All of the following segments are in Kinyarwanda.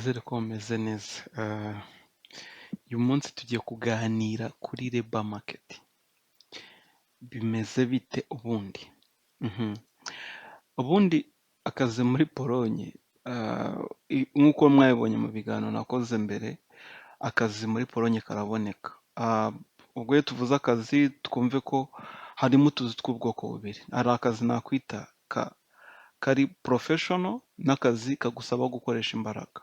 Nizere ko mumeze neza. Uyu munsi tugiye kuganira kuri labour market. Bimeze bite ubundi? Ubundi akazi muri Polonye, nk'uko mwabibonye mu biganiro nakoze mbere, akazi muri Polonye karaboneka. Ubwo iyo tuvuze akazi, twumve ko harimo utuzi tw'ubwoko bubiri. Hari akazi nakwita kari professional n'akazi kagusaba gukoresha imbaraga.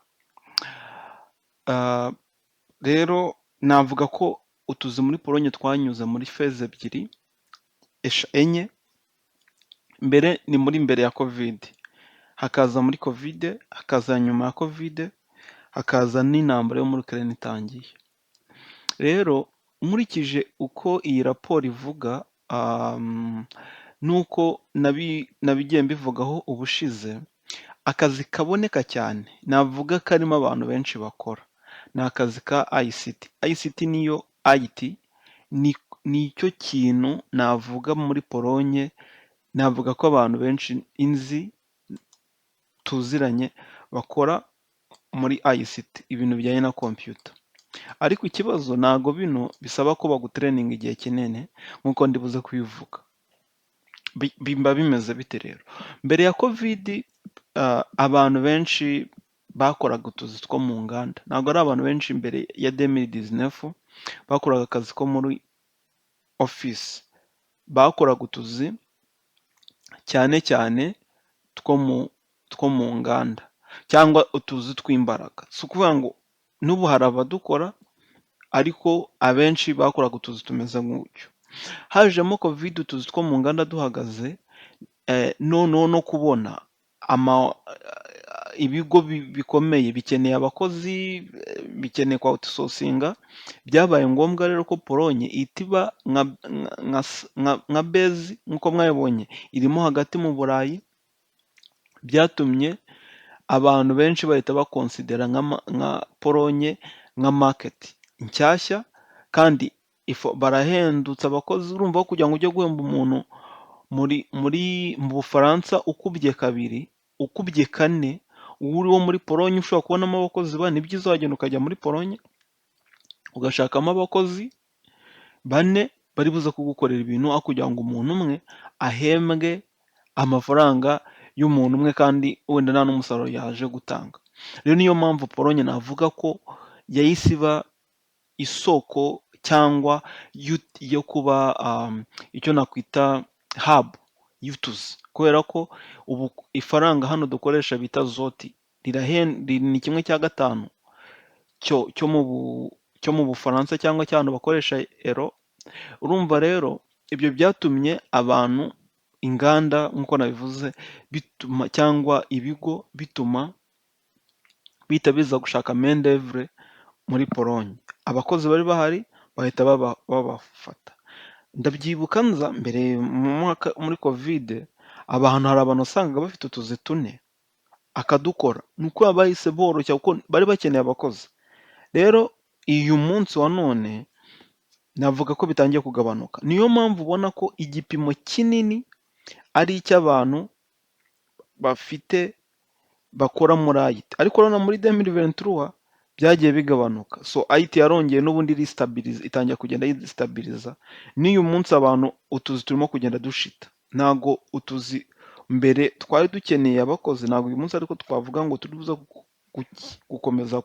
Rero navuga ko utuzi muri Polonye twanyuze muri phase ebyiri, enye. Mbere ni muri mbere ya Covid, hakaza muri Covid, hakaza nyuma ya Covid, hakaza n'intambara yo muri Ukraine itangiye. Rero nkurikije uko iyi raporo ivuga n'uko nabigiye mbivugaho ubushize, akazi kaboneka cyane navuga karimo abantu benshi bakora, ni akazi ka ICT. ICT niyo IT, nicyo kintu navuga muri Polonye, navuga ko abantu benshi nzi tuziranye bakora muri ICT, ibintu bijyanye na computer. Ariko ikibazo, ntago bino bisaba ko bagutraininga igihe kinini nk'uko ndibuze kubivuga. Biba bimeze bite rero? Mbere ya Covid, abantu benshi bakoraga utuzi two mu nganda. Ntabwo ari abantu benshi mbere ya 2019 bakoraga akazi ko muri office. Bakoraga utuzi cyane cyane two mu nganda cyangwa utuzi tw'imbaraga. Si ukuvuga ngo n'ubu hari abadukora, ariko abenshi bakoraga utuzi tumeze gutyo. Hajemo Covid, utuzi two mu nganda duhagaze, noneho no kubona ibigo bikomeye bikeneye abakozi, bikeneye kwa outsourcinga. Byabaye ngombwa rero ko Polonye ihita iba nka base. Nk'uko mwabibonye, irimo hagati mu Burayi, byatumye abantu benshi bahita baconsidera nka Polonye nka market nshyashya, kandi barahendutse abakozi. Urumva ko kugira ngo ujye guhemba umuntu muri mu Bufaransa ukubye kabiri, ukubye kane, uri uwo muri Polonye ushobora kubonamo abakozi bane, ibyiza wagenda ukajya muri Polonye ugashakamo abakozi bane bari buze kugukorera ibintu, aho kugira ngo umuntu umwe ahembwe amafaranga y'umuntu umwe kandi wenda nta n'umusaruro yaje gutanga. Rero niyo mpamvu Polonye navuga ko yahise iba isoko cyangwa yo kuba icyo nakwita hub y'utuzi, kubera ko ubu ifaranga hano dukoresha bita zloty ni 1/5 cyo mu Bufaransa cyangwa cy'ahantu bakoresha euro. Urumva rero ibyo byatumye abantu, inganda nk'uko nabivuze, bituma cyangwa ibigo bituma bihita biza gushaka main d'oeuvre muri Polonye. Abakozi bari bahari bahita babafata. Ndabyibuka nza mbere mu mwaka muri Covid, abantu, hari abantu wasangaga bafite utuzi tune akadukora, ni uko bahise boroshya kuko bari bakeneye abakozi. Rero uyu munsi wa none navuga ko bitangiye kugabanuka. Niyo mpamvu ubona ko igipimo kinini ari icy'abantu bafite bakora muri IT, ariko urabona muri 2023 byagiye bigabanuka. So IT yarongeye n'ubundi iristabiliza, itangira kugenda yistabiliza. N'uyu munsi abantu utuzi turimo kugenda dushita. Ntago utuzi mbere twari dukeneye abakozi, ntabwo uyu munsi ariko twavuga ngo turi buze gukomeza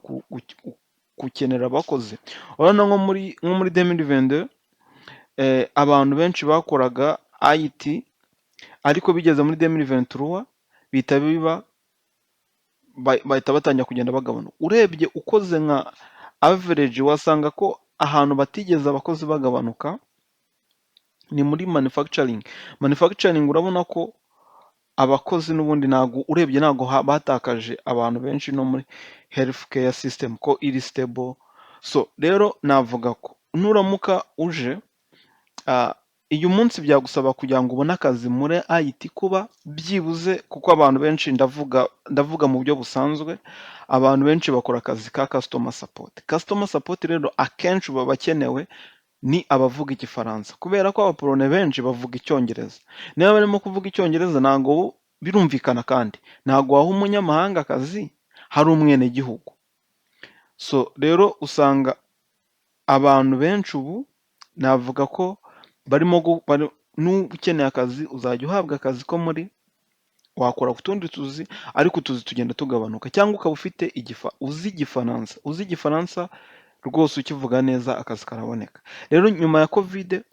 gukenera abakozi. Urabona nko muri 2022 abantu benshi bakoraga IT, ariko bigeze muri 2023 bihita biba bahita batangira kugenda bagabanuka. Urebye ukoze nka average, wasanga ko ahantu batigeze abakozi bagabanuka ni muri manufacturing. Manufacturing urabona ko abakozi n'ubundi ntabwo, urebye ntabwo batakaje abantu benshi, no muri health care system ko iri stable. So rero navuga ko nuramuka uje uyu munsi, byagusaba kugira ngo ubone akazi muri IT kuba byibuze, kuko abantu benshi, ndavuga mu buryo busanzwe, abantu benshi bakora akazi ka customer support. Customer support rero akenshi baba bakenewe ni abavuga Igifaransa, kubera ko Abaporone benshi bavuga Icyongereza. Niba barimo kuvuga Icyongereza, ntabwo birumvikana, kandi ntabwo waha umunyamahanga akazi hari umwenegihugu. So rero usanga abantu benshi ubu navuga ko barimo, n'uba ukeneye akazi uzajya uhabwa akazi ko muri wakora utundi tuzi, ariko utuzi tugenda tugabanuka, cyangwa ukaba ufite uzi Igifaransa rwose ukivuga neza, akazi karaboneka. Rero nyuma ya Covid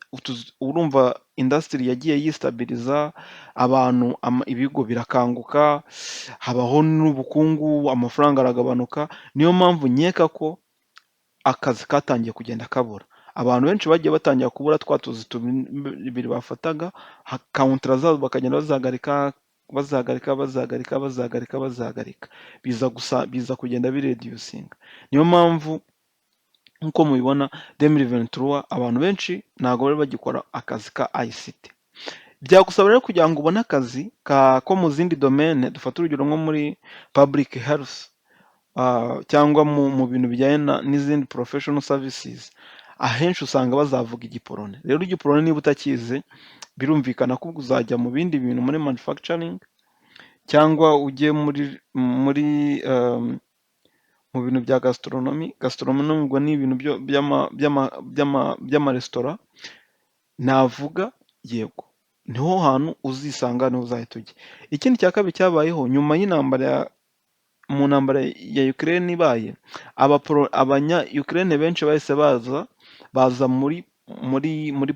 urumva industry yagiye yistabiriza, abantu, ibigo birakanguka, habaho n'ubukungu, amafaranga aragabanuka. Niyo mpamvu nkeka ko akazi katangiye kugenda kabura. Abantu benshi bagiye batangira kubura twa tuzi tubiri bafataga, contrat zabo bakagenda bazihagarika, bazihagarika, bazihagarika, bazihagarika, bazihagarika, biza gusa biza kugenda bireducinga. Niyo mpamvu nk'uko mubibona, 2023 abantu benshi ntabwo bari bagikora akazi ka ICT. Byagusaba rero kugira ngo ubone akazi ko mu zindi domaine, dufate urugero nko muri public health cyangwa mu bintu bijyanye n'izindi professional services, ahenshi usanga bazavuga Igipolone. Rero Igipolone niba utakizi, birumvikana ko uzajya mu bindi bintu, muri manufacturing, cyangwa ujye muri mu bintu bya gastronomy. Gastronomy ubwo ni ibintu by'amaresitora navuga. Yego, niho hantu uzisanga, niho uzahita ujya. Ikindi cya kabiri cyabayeho nyuma y'intambara ya mu ntambara ya Ukraine ibaye, abanya Ukraine benshi bahise baza muri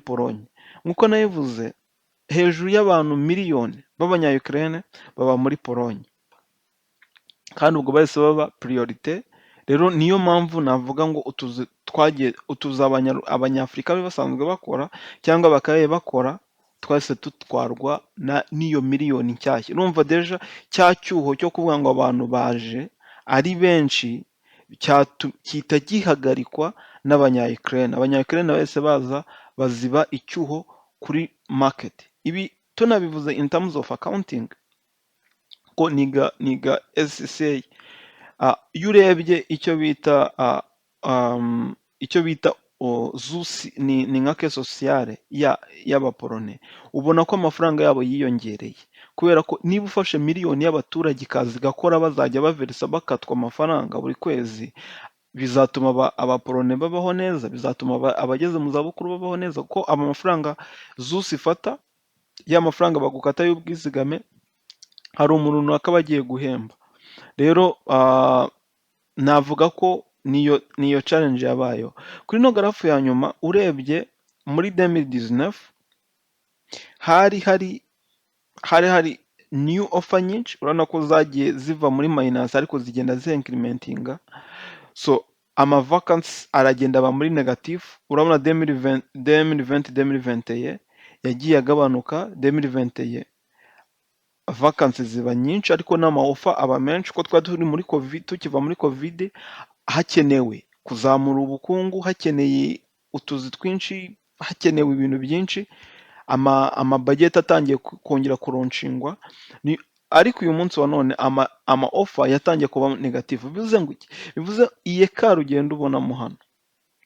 Polonye. Nk'uko nabivuze, hejuru y'abantu miliyoni b'abanya Ukraine baba muri Polonye, kandi ubwo bahise baba priorité. Rero niyo mpamvu navuga ngo utuzi twagiye, utuzi Abanyafurika bari basanzwe bakora cyangwa bakabaye bakora, twahise dutwarwa n'iyo miliyoni nshyashya. Urumva déjà cya cyuho cyo kuvuga ngo abantu baje ari benshi gihita gihagarikwa n'abanya Ukraine. Abanya Ukraine bahise baza baziba icyuho kuri market. Ibi tunabivuze in terms of accounting, ko niga ACCA, iyo urebye icyo bita ZUS, ni nka caisse sociale y'Abaporone, ubona ko amafaranga yabo yiyongereye, kubera ko niba ufashe miliyoni y'abaturage ikaza igakora, bazajya baverisa, bakatwa amafaranga buri kwezi, bizatuma Abaporone babaho neza, bizatuma abageze mu zabukuru babaho neza, kuko amafaranga ZUS ifata, ya mafaranga bagukata y'ubwizigame, hari umuntu runaka aba agiye guhemba. Rero navuga ko niyo challenge yabayeho. Kuri ino graph ya nyuma, urebye muri 2019 hari new offer nyinshi, urabona ko zagiye ziva muri minus ariko zigenda zincrementinga, so ama vacancy aragenda aba muri negative. Urabona 2020, 2021 yagiye agabanuka, 2021 vacancy ziba nyinshi ariko n'ama offer aba menshi, kuko twari turi muri Covid, tukiva muri Covid, hakenewe kuzamura ubukungu, hakeneye utuzi twinshi, hakenewe ibintu byinshi, ama budget atangiye kongera kulaunchingwa. Ariko uyu munsi wa none ama offer yatangiye kuba negative. Bivuze ngo iki? Bivuze iyi écart ugenda ubonamo hano,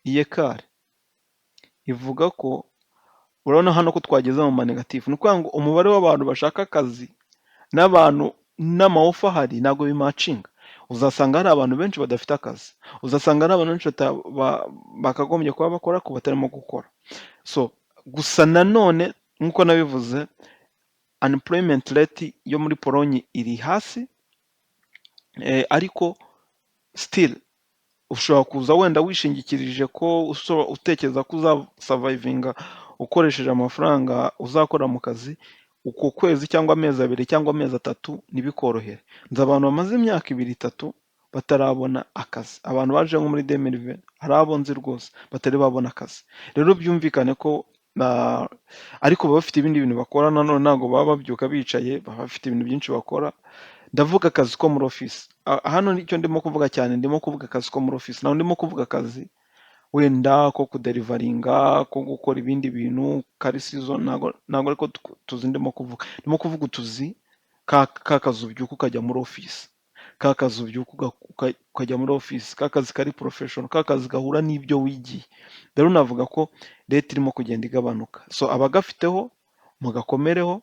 iyi écart ivuga ko urabona hano ko twageze mu ma negative. Ni ukuvuga ngo umubare w'abantu bashaka akazi n'abantu n'ama offer ahari ntabwo bimatchinga. Uzasanga hari abantu benshi badafite akazi, uzasanga hari abantu benshi bakagombye kuba bakora ariko batarimo gukora. So gusa nanone nk'uko nabivuze, unemployment rate yo muri Polonye iri hasi, ariko still ushobora kuza wenda wishingikirije ko utekereza ko uzasurvivinga ukoresheje amafaranga uzakora mu kazi uko kwezi cyangwa amezi 2 cyangwa amezi 3, ntibikorohere. Nzi abantu bamaze imyaka 2, 3 batarabona akazi. Abantu baje nko muri 2020, hari abo nzi rwose batari babona akazi. Rero byumvikane ko ariko baba bafite ibindi bintu bakora nanone, ntabwo baba babyuka bicaye, baba bafite ibintu byinshi bakora. Ndavuga akazi ko muri office. Hano icyo ndimo kuvuga cyane, ndimo kuvuga akazi ko muri office, ntabwo ndimo kuvuga akazi wenda ko kudeliveringa, ko gukora ibindi bintu kari season, ntabwo ariko tuzi ndimo kuvuga. Ndimo kuvuga utuzi, ka kazi ubyuka ukajya muri office, ka kazi ubyuka ukajya muri office, ka kazi kari professional, ka kazi gahura n'ibyo wigiye. Rero navuga ko rate irimo kugenda igabanuka. So abagafiteho mugakomereho,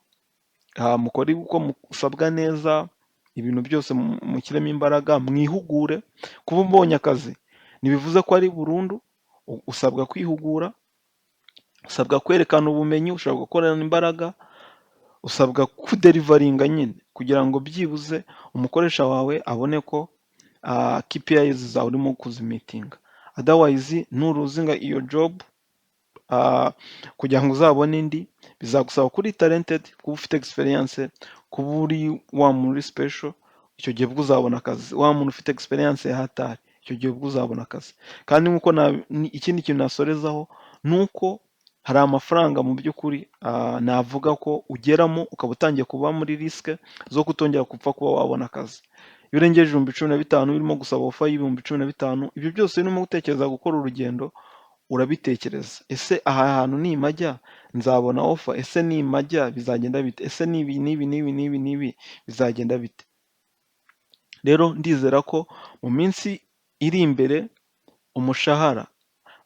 mukore uko musabwa neza, ibintu byose mushyiremo imbaraga, mwihugure. Kuba ubonye akazi Ntibivuze ko ari burundu, usabwa kwihugura, usabwa kwerekana ubumenyi, ushobora gukorana imbaraga, usabwa kudeliveringa nyine kugira ngo byibuze umukoresha wawe abone ko KPIs zawe urimo kuzimeetinga. Otherwise nulosinga iyo job, kugira ngo uzabone indi bizagusaba kuba uri talented, kuba ufite experience, kuba uri wa muntu uri special, icyo gihe bwo uzabona akazi. Wa muntu ufite experience ya hatari, icyo gihe bwo uzabona akazi. Kandi nk'uko ikindi kintu nasorezaho ni uko hari amafaranga mu by'ukuri navuga ko ugeramo ukaba utangiye kuba muri risk zo kutongera gupfa kuba wabona akazi. Iyo urengeje 15,000, urimo gusaba offer y'15,000, ibyo byose urimo gutekereza gukora urugendo, urabitekereza. Ese aha hantu nimajya nzabona offer? Ese nimajya bizagenda bite? Ese n'ibi n'ibi n'ibi n'ibi n'ibi bizagenda bite? Rero ndizera ko mu minsi iri imbere umushahara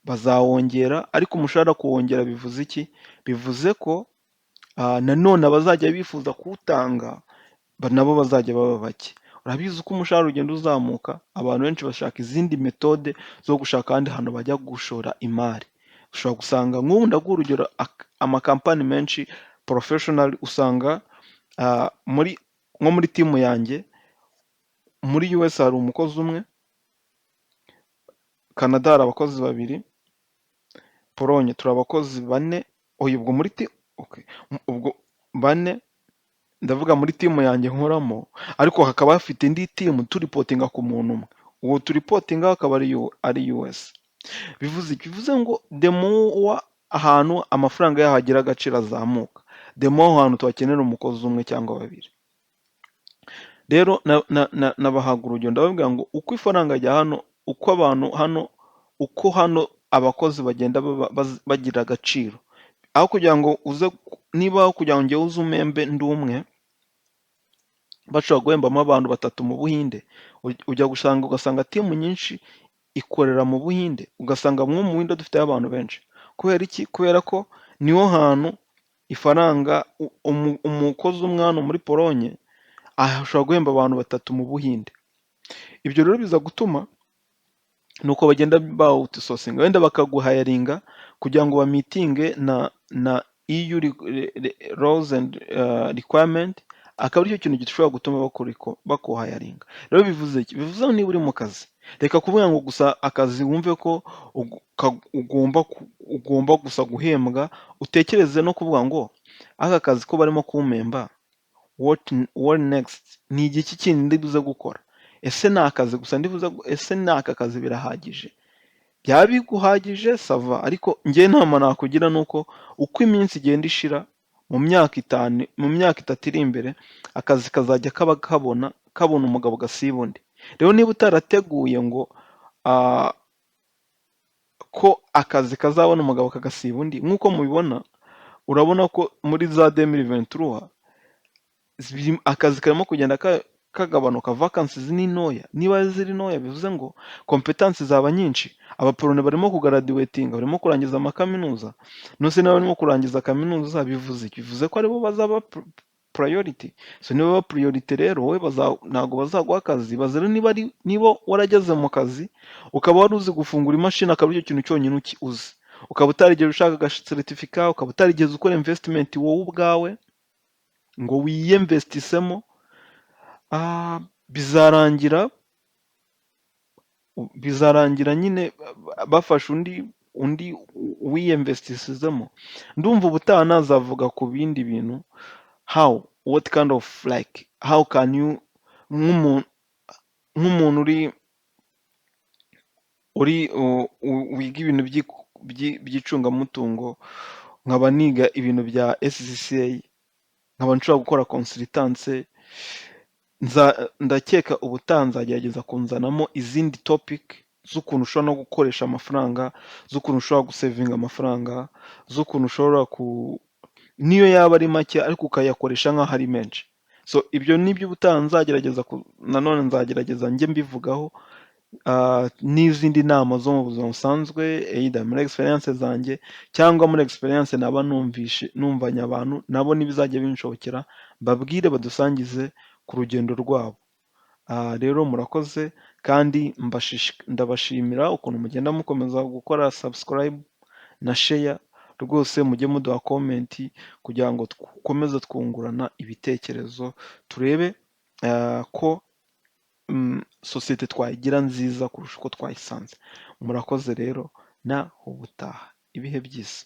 bazawongera, ariko umushahara kuwongera bivuze iki? Bivuze ko nanone abazajya bifuza kuwutanga nabo bazajya baba bake. Urabizi, uko umushahara ugenda uzamuka, abantu benshi bashaka izindi méthode zo gushaka ahandi hantu bajya gushora imari. Ushobora gusanga nk'ubu, ndaguha urugero, amakampani menshi professional usanga muri nko muri team yanjye muri US hari umukozi umwe, Canada hari abakozi babiri, Polonye turi abakozi bane, oya, ubwo muri okay, ubwo bane ndavuga muri team yanjye nkoramo, ariko hakaba hafite indi team tureportinga ku muntu umwe. Uwo tureportinga akaba ari US. Bivuze iki? Bivuze ngo the more ahantu amafaranga yaho agira agaciro azamuka, the more aho hantu tuhakenera umukozi umwe cyangwa babiri. Rero nabahaga urugero, ndababwira ngo uko ifaranga rya hano, uko abantu hano, uko hano abakozi bagenda bagira agaciro, aho kugira ngo uze, niba aho kugira ngo njyewe uze umpembe ndi umwe, bashobora guhembamo abantu batatu mu Buhinde, ujya gusanga ugasanga team nyinshi ikorera mu Buhinde, ugasanga nko mu Buhinde dufiteyo abantu benshi. Kubera iki? Kubera ko niho hantu ifaranga, umukozi umwe hano muri Polonye ashobora guhemba abantu batatu mu Buhinde. Ibyo rero biza gutuma nuko bagenda ba outsourcinga, wenda bakaguhiringa kugira ngo bameetinge na EU laws and requirement, akaba aricyo kintu gishobora gutuma bakuhiringa. Rero bivuze iki? Bivuze ngo niba uri mu kazi, reka kuvuga ngo gusa akazi wumve ko ugomba gusa guhembwa, utekereze no kuvuga ngo aka kazi ko barimo kumpemba, what next? Ni igiki kindi ndi buze gukora? Ese ni akazi gusa ndi buze, ese ni aka kazi birahagije? Byaba biguhagije, ça va, ariko njyewe inama nakugira ni uko uko iminsi igenda ishira, mu myaka 5, mu myaka 3 iri imbere, akazi kazajya kaba kabona umugabo gasiba undi. Rero niba utarateguye ngo ko akazi kazabona umugabo kagasiba undi, nk'uko mubibona, urabona ko muri za 2023 akazi karimo kugenda kagabanuka, vacancies ni ntoya. Niba ziri ntoya, bivuze ngo compétences zaba nyinshi, Abapolone barimo kugraduatinga, barimo kurangiza amakaminuza. None niba barimo kurangiza kaminuza bivuze iki? Bivuze ko aribo bazaba priority. So niba baba priority rero, wowe ntabwo bazaguha akazi. Ibaze rero niba warageze mu kazi ukaba wari uzi gufungura imashini, akaba aricyo kintu cyonyine uzi, ukaba utarigeze ushaka agacertificat, ukaba utarigeze ukora investment wowe ubwawe ngo wiyinvestissemo, bizarangira nyine bafashe undi wiyinvestissemo. Ndumva ubutaha nazavuga ku bindi bintu, how, what kind of, like, how can you, nk'umuntu uri wiga ibintu by'icungamutungo, nkaba niga ibintu bya ACCA, nkaba nshobora gukora consultance, ndakeka ubutaha nzagerageza kunzanamo izindi topic z'ukuntu ushobora no gukoresha amafaranga, z'ukuntu ushobora gusavinga amafaranga, z'ukuntu ushobora ku niyo yaba ari make ariko ukayakoresha nk'aho ari menshi. So ibyo nibyo ubutaha nzagerageza, nanone nzagerageza njye mbivugaho, n'izindi nama zo mu buzima busanzwe, either muri experience zanjye cyangwa muri experience naba numvishe numvanye abantu, nabo nibizajya binshobokera mbabwire badusangize ku rugendo rwabo. Rero murakoze kandi ndabashimira ukuntu mugenda mukomeza gukora subscribe na share. Rwose mujye muduha comment kugira ngo dukomeze twungurana ibitekerezo, turebe ko sosiyete twayigira nziza kurusha uko twayisanze. Murakoze rero, naho ubutaha, ibihe byiza.